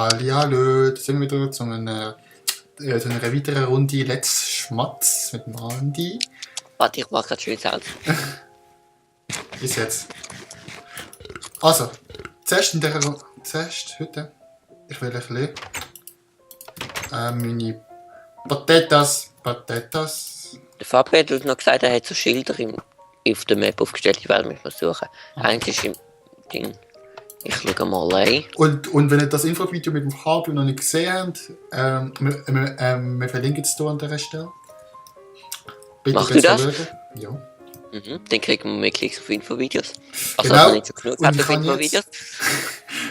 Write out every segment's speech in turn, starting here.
Hallihallo, da sind wir wieder zu einer weiteren Runde Let's Schmatz mit dem Andi. Warte, ich mach grad schön Salz. Bis jetzt. Also, zuerst heute, ich will ein bisschen meine Patatas. Der Fabi hat uns noch gesagt, er hat so Schilder auf der Map aufgestellt, ich werde mich mal suchen. Eins ist im Ding. Ich schaue mal rein. Und wenn ihr das Infovideo mit dem Fabio noch nicht gesehen habt, wir verlinken es hier an dieser Stelle. Bitte Machst du das? schauen. Ja. Dann kriegen wir mehr Klicks auf Infovideos. Also Genau. nicht so genug hat auf Infovideos.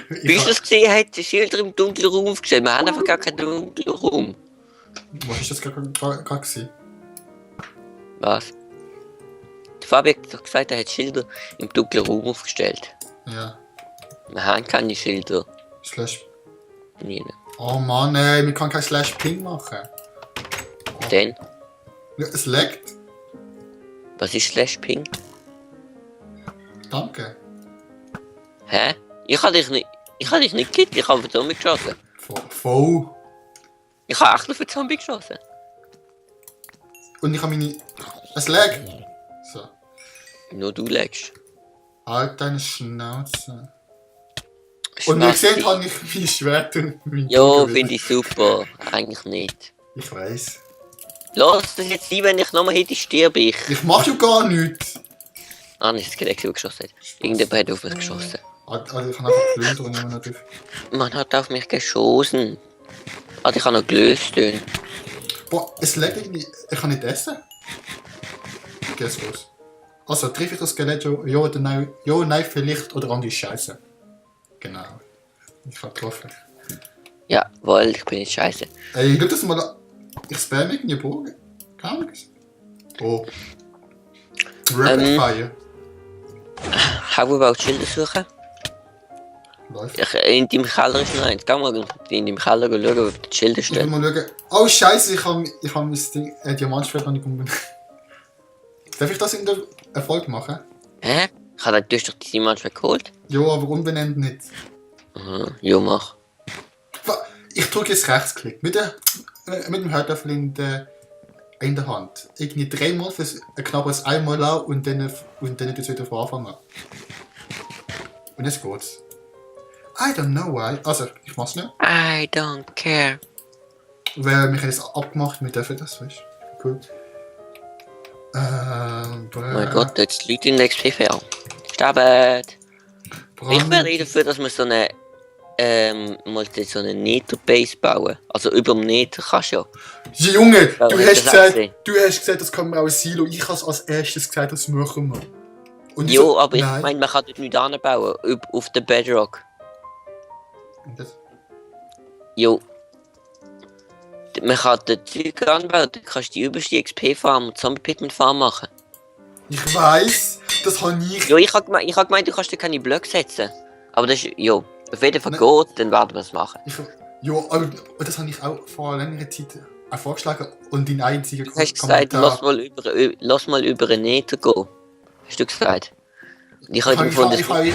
Bis es gesehen hat, die Schilder im dunklen Raum aufgestellt. Wir haben einfach gar keinen dunklen Raum. Was ist das gerade gewesen? Was? Der Fabi hat doch gesagt, er hat Schilder im dunklen Raum aufgestellt. Ja. Wir haben keine Schilder. Slash. Nie. Oh Mann, ey, man kann kein Slash Ping machen. Denn? Ja, es leckt. Was ist Slash Ping? Danke. Hä? Ich habe dich nicht gekillt, ich habe auf den Zombie geschossen. Voll. Ich habe echt auf den Zombie geschossen. Und ich habe meine... Es leckt. So. Nur du legst. Halt deine Schnauze. Und wie gesehen habe ich mein Schwert und mein Jo, finde ich super. Eigentlich nicht. Ich weiss. Lass das jetzt sein, wenn ich nochmal hätte, sterbe ich. Ich mach ja gar nichts. Ah, nicht das Skelett, das geschossen hat. Irgendjemand hat auf mich geschossen. Also ich kann einfach plündern und immer noch drauf. Man hat auf mich geschossen. Also ich habe noch gelöst. Boah, es leckt irgendwie... Ich kann nicht essen. Geht's los. Also, treffe ich das Skelett, ja oder nein? Ja, nein, vielleicht oder andere Scheiße. Genau. Ich habe getroffen. Ja, weil ich bin nicht scheiße. Ey, schau das mal. Ich spam irgendwie Bogen. Keine Ahnung. Oh. Rapid Fire. How about Schilder suchen? Läuft. In deinem Keller ist noch eins. Geh mal in deinem Keller schauen, ob die Schilder Ich will stehen. mal schauen. Oh Scheiße, ich habe mein Ding, Diamantschwert noch nicht umbenannt. Darf ich das in der Erfolg machen? Hä? Du hast doch die manchmal geholt? Ja, aber unbenannt nicht. Aha, jo, mach. Ich drücke jetzt Rechtsklick. Mit dem Hörlöffel in der Hand. Irgendwie dreimal für knappes einmal an und dann tut es wieder von Anfang an. Und jetzt geht's. I don't know why. Also, ich mach's nicht. I don't care. Weil wir haben es abgemacht, wir dürfen das, weißt du? Cool. Oh mein Gott, jetzt Leute in der XP an. Sterben! Ich wäre eh dafür, dass wir so eine so eine Nether-Base bauen. Also über dem Nether kannst du ja. Ja, Junge, Ja, du hast gesagt, das kann man auch ein Silo. Ich habe als erstes gesagt, das machen wir. Und Jo, so, aber ich nein. meine, man kann dort nichts anbauen. Auf den Bedrock. Und das? Jo. Man kann den Zeug anbauen, dann kannst du die überste XP-Farm und Zombie-Pigment-Farm machen. Ich weiss, das habe ich. Jo, ich hab gemeint, du kannst dir keine Blöcke setzen. Aber das ist, jo, auf jeden Fall geht, dann werden wir es machen. Ja, aber das habe ich auch vor längerer Zeit vorgeschlagen und dein einziger Du hast gesagt, lass mal über einen Nether gehen. Hast du gesagt? Und ich habe gefunden, ich habe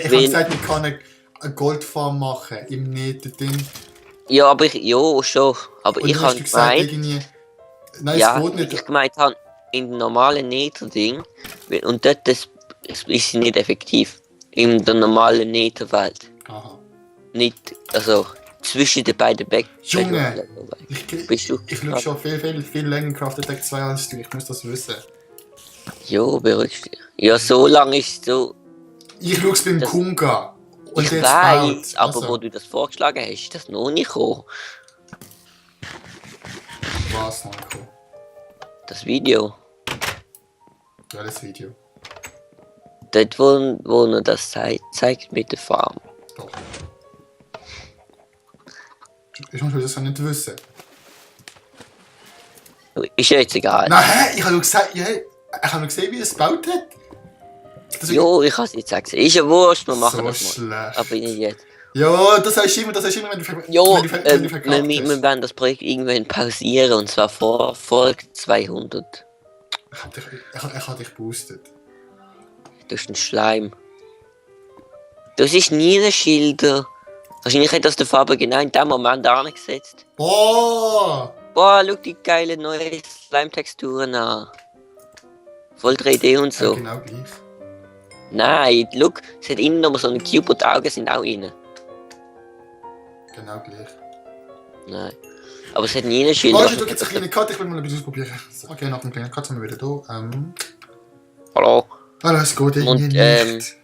gesagt, ich kann eine Goldfarm machen im Nether-Ding. ja, aber schon. Aber Und ich habe gemeint, nein, ja, es geht nicht. ich gemeint habe, in dem normalen Nether-Ding, und dort ist sie nicht effektiv. In der normalen Nether-Welt. Aha. Nicht, also zwischen den beiden Junge! Bist du? Ich schaue schon viel länger Crafted Deck 2 als du, ich muss das wissen. Jo, beruhigst dich. Ja, so lange ist es so. Ich schaue es beim Kunga. Und Ich der weiß, baut. aber Also, wo du das vorgeschlagen hast, ist das noch nicht gekommen. was noch cool. Das Video. Geiles Video. Dort, wo er das zeigt mit der Farm. Doch. Ich muss das ja nicht wissen. Ist ja jetzt egal. Nein, hä? Ich habe nur gesagt, ja, ich habe nur gesehen, wie er es gebaut hat. Jo, ich kann es jetzt sagen. Ist ja wurscht, wir machen so das mal. schlecht. Aber nicht jetzt. Ja, das heißt immer, wenn du Jo, wenn du verkackt hast. wir werden das Projekt irgendwann pausieren und zwar vor Folge 200. Ich hab dich boostet. Du bist ein Schleim. Das ist nie ein Schilder. Wahrscheinlich hat das der Faber genau in dem Moment angesetzt. Boah! Boah, schau die geile neue Slime-Texturen an. Voll 3D und so. Genau gleich. Nein, look, es hat innen noch so einen Cube und die Augen sind auch innen. Genau gleich. Nein. Aber es hat nie einen Schild. Warte, du jetzt eine kleine Karte, ich will mal ein bisschen ausprobieren. So, okay, nach dem kleinen Cut sind wir wieder da. Hallo. Alles gut, irgendwie Und, nicht.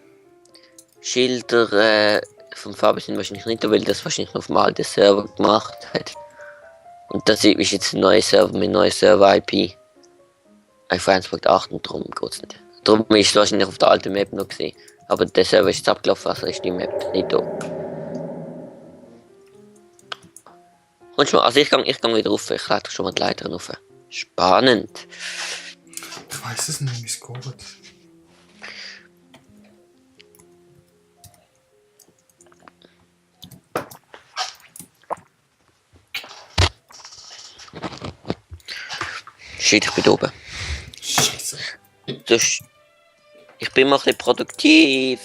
Schilder vom Faber sind wahrscheinlich nicht da, weil das wahrscheinlich noch auf dem alten Server gemacht hat. Und das ist jetzt ein neuer Server mit neuer Server-IP. Auf 1.8 und darum geht es nicht. Darum ist es wahrscheinlich auf der alten Map noch gesehen. Aber der Server ist jetzt abgelaufen, also ist die Map nicht da. Kommst du mal, also ich gang wieder rauf, ich lade schon mal die Leiter rauf. Spannend. Ich weiß es nicht, wie es geht. Shit, ich bin da oben. Scheiße. Ich bin mal ein bisschen produktiv.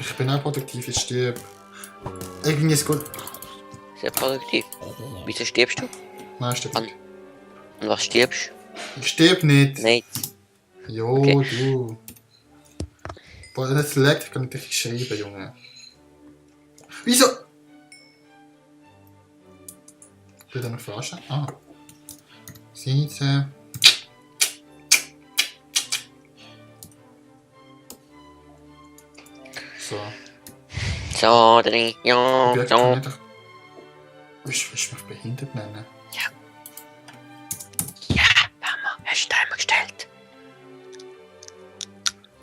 Ich bin auch produktiv, ich sterbe. Irgendwie ist gut. Sehr produktiv. Wieso stirbst du? Nein, ich sterbe nicht. Und was stirbst Ich sterbe nicht. du? Nicht. Jo, Okay. du. Boah, das leckt, ich kann nicht schreiben, Junge. Wieso? Will er noch verarschen? Ah. Seite. So. So, drin, ja, Objekt kann so. ich doch. Ich will mich behindert nennen. Ja, Mama, hast du Timer gestellt?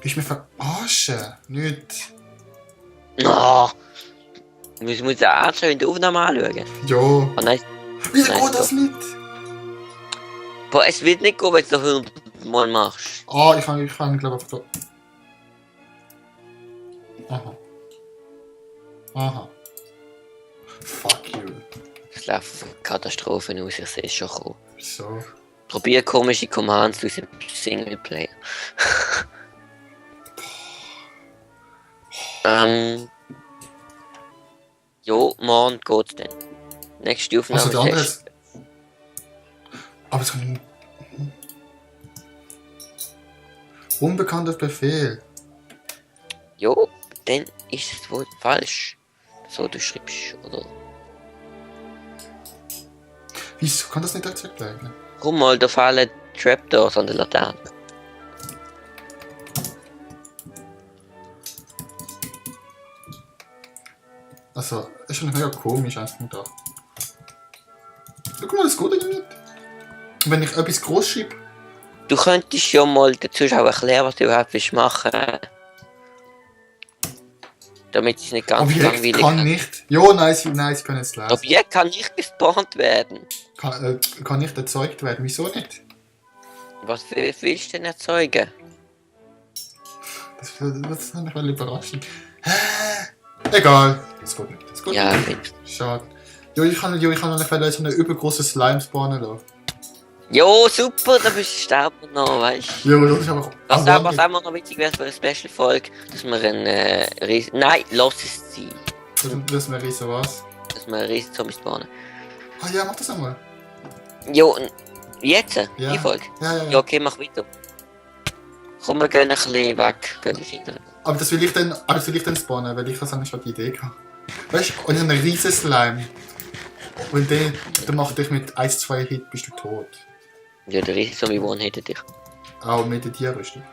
Willst du mich verarschen? Nicht. No. Ich muss den Arzt in der Aufnahme anschauen. Jo. Oh nein. Wieso Nein, geht das nicht? Boah, es wird nicht gehen, wenn du das 100 Mal machst. Ah, ich kann glaube ich, einfach da. Aha. Aha. Fuck you. Es läuft auf Katastrophen aus, ich sehe es schon kommen. So. Probier komische Commands aus dem Singleplayer. Jo, morgen geht's dann. Nächste Aufnahme Also der andere ist... ist. Aber es kann ich nicht. Unbekannter Befehl. Jo, dann ist es wohl falsch. So du schreibst, oder? Wieso kann das nicht erzählt bleiben? Komm mal, da fallen Trapdoors an der Laterne. Also, ist schon mega komisch, eins mit da. Guck mal, das geht irgendwie nicht. Wenn ich etwas groß schreibe. Du könntest ja mal den Zuschauern erklären, was du überhaupt willst machen. Damit es nicht ganz Objekt langweilig kann nicht. Jo, nice, ich kann jetzt lesen. Objekt kann nicht gespawnt werden. Kann nicht erzeugt werden. Wieso nicht? Was willst du denn erzeugen? Das ist nicht mal überraschend. Hä? Egal. Das geht nicht. Das geht Ja, nicht. bitte. Schade. Jo, ich kann noch so eine übergroße Slime spawnen lassen. Jo, super, da bist du sterben noch, weißt du? Jo, das ist aber. Was auch noch witzig wäre für eine Special-Folge, dass wir einen riesen... Nein, lass es sein. Das wäre so was. Dass wir einen riesen Zombie spawnen. Ah ja, mach das einmal. Jo, jetzt? Ja. Die Folge? Ja. Ja, okay, mach weiter. Komm, wir gehen ein bisschen weg. Gehen weiter. Aber das will ich dann spawnen, weil ich das schon die Idee gehabt. Weißt du, und einen riesen Slime. Und den macht dich mit 1-2 Hit bist du tot. Ja, der riesen Zombie One hätte dich. Auch mit der Tierrüstung.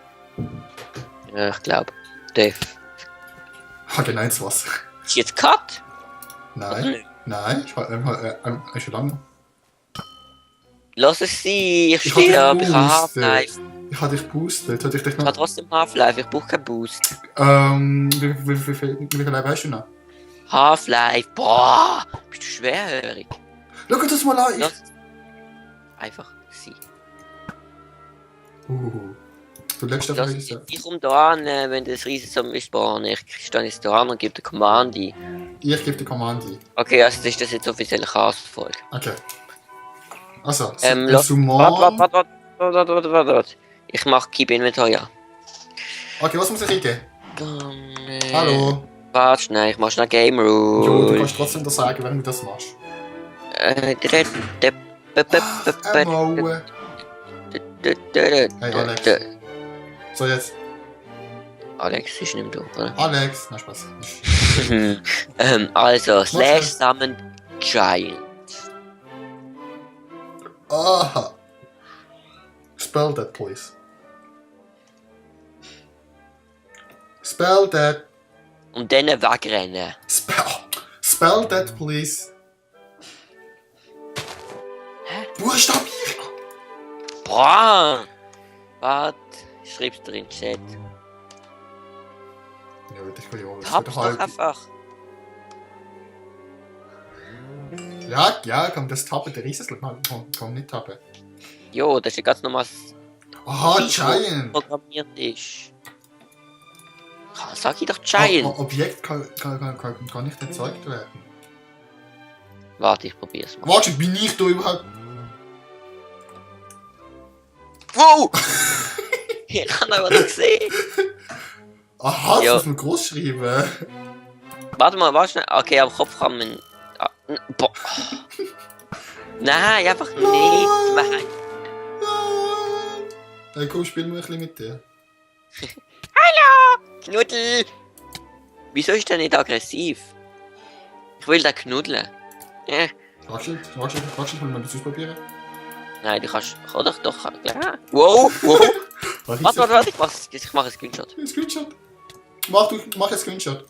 Ja, ich glaube. Dave. Ah, genau ins Wasser. Ist jetzt Cut? Nein. Nein, ich war schon lange. Lass es sein, ich Ich hab dich sterbe, ich habe boostet. Half-Life. Ich hatte dich boostet. Hatte ich dich Ich habe noch. trotzdem Half-Life, ich brauche keinen Boost. Wie viel Leib hast du noch? Half-Life, boah, bist du schwerhörig. Schau dir das mal an. Lass es einfach sein. Du legst einfach Lass, nicht. ich komme da an, wenn das Riesenzombie spawnt, ich stehe jetzt da an und gebe den Command ein. Ich gebe die Kommande ein. Okay, also das ist das jetzt offizielle Cast-Folge. Okay. Also, Lass, Summon. warte. Ich mach Keep Inventory, ja. Okay, was muss ich eingeben? Hallo. Warte schnell, ich mach schnell Game Jo, du Rule. kannst trotzdem das sagen, während du das machst. Mo. Hey, Alex. So, jetzt. Alex ist nicht mehr da, oder? Alex. Na, Spaß. Also, Slash das? Summon Giant. Aha. Spell that, please. Spell that. Und dann wegrennen. Spell that, please. Hä? Buchstabieren! Boah! Warte, ich schreib's dir in den Chat. Ja, das kann ich auch. Hab's doch einfach. Ja, komm, das Tappen, der Riesel kann nicht tappen. Jo, das ist ein ganz normales Aha, Viech, wo Giant! programmiert ist. Sag ich doch Giant. Objekt kann nicht erzeugt werden. Warte, ich probier's mal. Warte, bin ich da überhaupt? Wow! Ich hab aber nicht gesehen. Aha, das Ja. muss man groß schreiben. Warte mal, warte schnell. Okay, am Kopf kann man. Boah. Nein, einfach nicht. Nein. Hey, komm, spielen wir ein bisschen mit dir. Knuddel! Wieso ist der nicht aggressiv? Ich will den knuddeln. Raschelt, hol mal das Süßpapier. Nein, du kannst. Kann doch. Ja. Wow! Warte, ich mach einen Screenshot. Ein Screenshot. Mach einen Screenshot.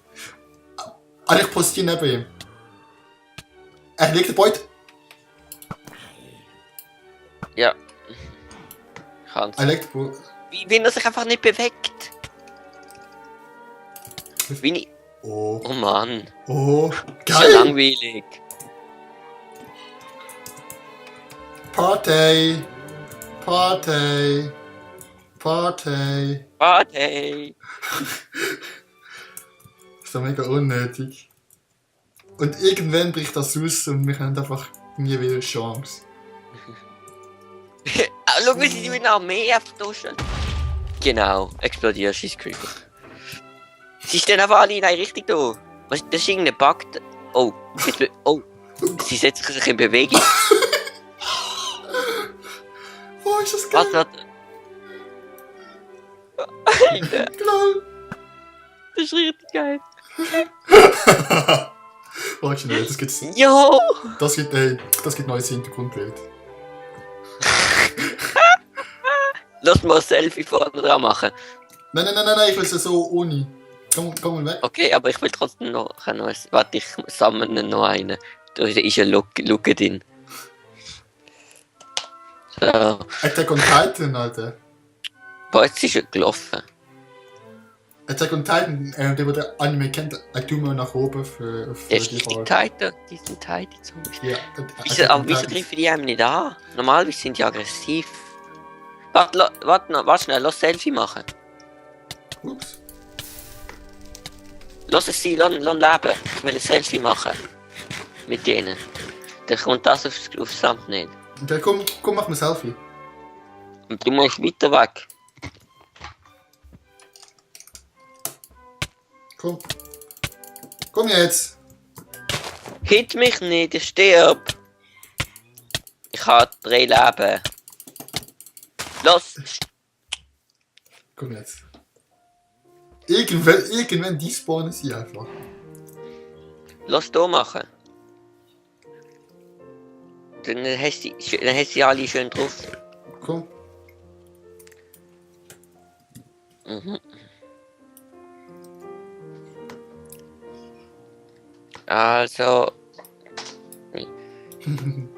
Ich postiere neben ihm. Er legt den Beut. Ja. Ich kann's. Er legt den Beut. Wie er sich einfach nicht bewegt. Wie nicht. Oh, Oh Mann. oh, Das ist ja geil. langweilig. Party. Party. Party. Party. Das ist doch mega unnötig. Und irgendwann bricht das aus und wir haben einfach nie wieder eine Chance. Schau, wie sie mit einer Armee vertuschen. Genau, explodiert, scheiß Creeper. Sie stehen einfach alle in eine Richtung da. Was, das ist irgendein Bug. Oh, oh. Sie setzen sich in Bewegung. Oh, ist das geil. Warte. Alter, Genau. das ist richtig geil. Warte schnell, das gibt Jo! neues Hintergrundbild. Lass mal ein Selfie vorne dran machen. Nein, ich will es so ohne. Komm mal weg. Okay, aber ich will trotzdem noch ein neues. Warte, ich sammle noch einen. Da ist ein Look drin. So. Attack on Titan, Alter. Boah, jetzt ist er gelaufen. Attack on Titan, der der Anime kennt, tun wir nach oben für Der ist die richtig Frage. tight, die sind tight. Ja, Aber wieso greifen die einem nicht an? Normalerweise sind die aggressiv. Warte schnell, lass Selfie machen. Ups. Lass es sein, lass leben. Ich will ein Selfie machen. Mit denen. Dann kommt das aufs Thumbnail. Okay, komm, mach ein Selfie. Und du musst weiter weg. Komm jetzt. Hit mich nicht, ich stirb. Ich habe 3 Leben. Los! Komm jetzt. Irgendwann despawnen sie einfach. Los hier machen. Dann hast du sie alle schön drauf. Komm. Mhm. Also.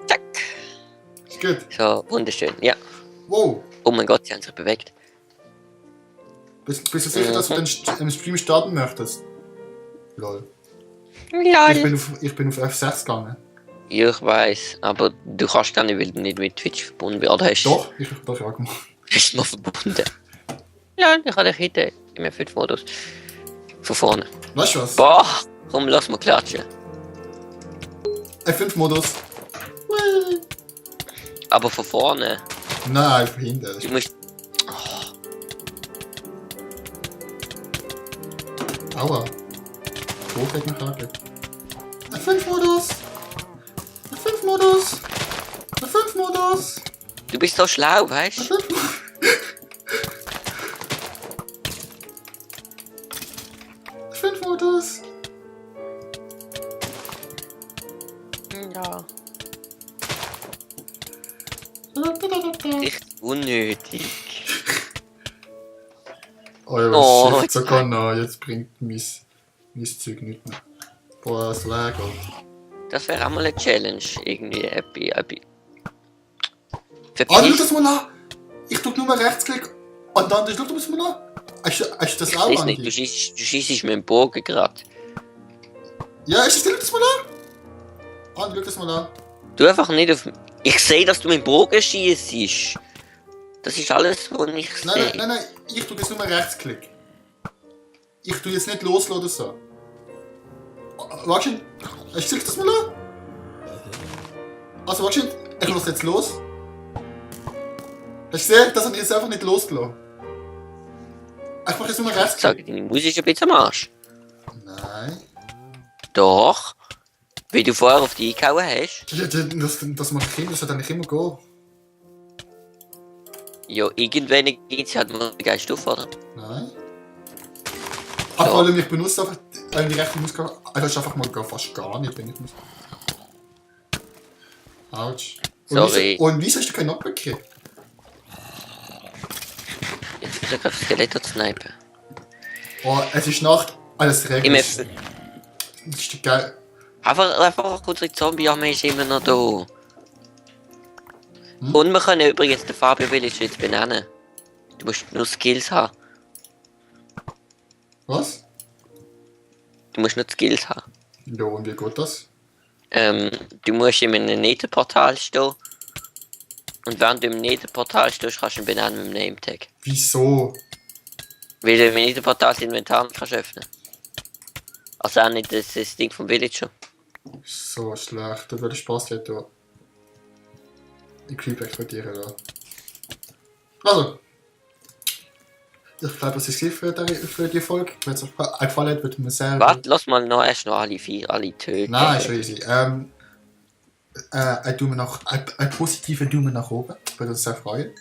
Zack. Ist gut. So, wunderschön. Ja. Wow. Oh mein Gott, sie haben sich bewegt. Bist du sicher, dass du den Stream starten möchtest? Lol. Lol. Ich bin auf F6 gegangen. Ja, ich weiß, aber du kannst gar nicht, weil du nicht mit Twitch verbunden bist. Oder hast Doch, ich hab das ja gemacht. hast du mal verbunden? Lol, ich habe dich heute im F5-Modus. Von vorne. Weißt du was? Boah, komm, lass mal klatschen. F5-Modus. Aber von vorne. Nein, von hinten. Du musst. Aua. Spruch hat mich angegeben. F5-Modus! F5-Modus! F5-Modus! Du bist so schlau, weißt du? F5-Modus! Ja. Da. Echt unnötig. Oh ja, Oh, shit, sogar noch. Jetzt bringt mein Zeug nicht mehr. Boah, das lag. Das wäre auch mal eine Challenge. Irgendwie happy. Ah, schau das mal an! Ich drück nur mal Rechtsklick und dann schau das mal an. Hast du das Ich auch weiß an? nicht, du schießt mit dem Bogen gerade. Ja, schau das mal an! Ah, schau das mal an. Du einfach nicht auf. Ich sehe, dass du mit dem Bogen schießt. Das ist alles, was ich sehe. Nein, ich drück jetzt nur mal Rechtsklick. Ich tu jetzt nicht loslassen oder so. Warte schon, hast du das mal an? Also, warte schon, ich lasse jetzt los. Hast du gesehen, das habe ich jetzt einfach nicht losgelassen. Ich mache jetzt nur mal Ich Rechtsklick. sage, deine Musik ist ein bisschen am Arsch. Nein. Doch. Wie du vorher auf die eingehauen hast. Ja, das mache ich immer, das soll eigentlich immer gehen. Ja, irgendwann geht es halt mal die geilste auf, oder? Nein. Ach, vor allem, ich benutze einfach die rechte Musik. Das ist einfach mal fast gar nicht, wenn ich muss. Autsch. Sorry. Und wieso hast du keinen Knockback gekriegt? Jetzt muss ich gerade das Skelett snipen. Oh, es ist Nacht, alles Im regnet. F. Das ist geil. Einfach unsere Zombie-Armee ist immer noch da. Und wir können übrigens den Fabio Village jetzt benennen. Du musst nur Skills haben. Was? Du musst nur Skills haben. Ja, und wie geht das? Du musst in einem Netherportal stehen. Und während du im Netherportal stehst, kannst du ihn benennen mit dem Nametag. Wieso? Weil du im Netherportal das Inventar nicht kannst öffnen. Also auch nicht das Ding vom Villager. So schlecht, das würde Spaß hätte. Ich Creep explodieren da. Also. Ich glaube, das ist es für die Folge. Wenn es euch gefallen hat, würde man sagen. Warte, lass mal noch erst noch alle töten. Nein, ist easy. Ein positiver Daumen nach oben. Würde uns sehr freuen.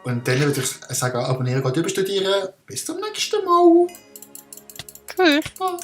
Und dann würde ich sagen, abonnieren, überstudieren. Bis zum nächsten Mal. Tschüss. Bye.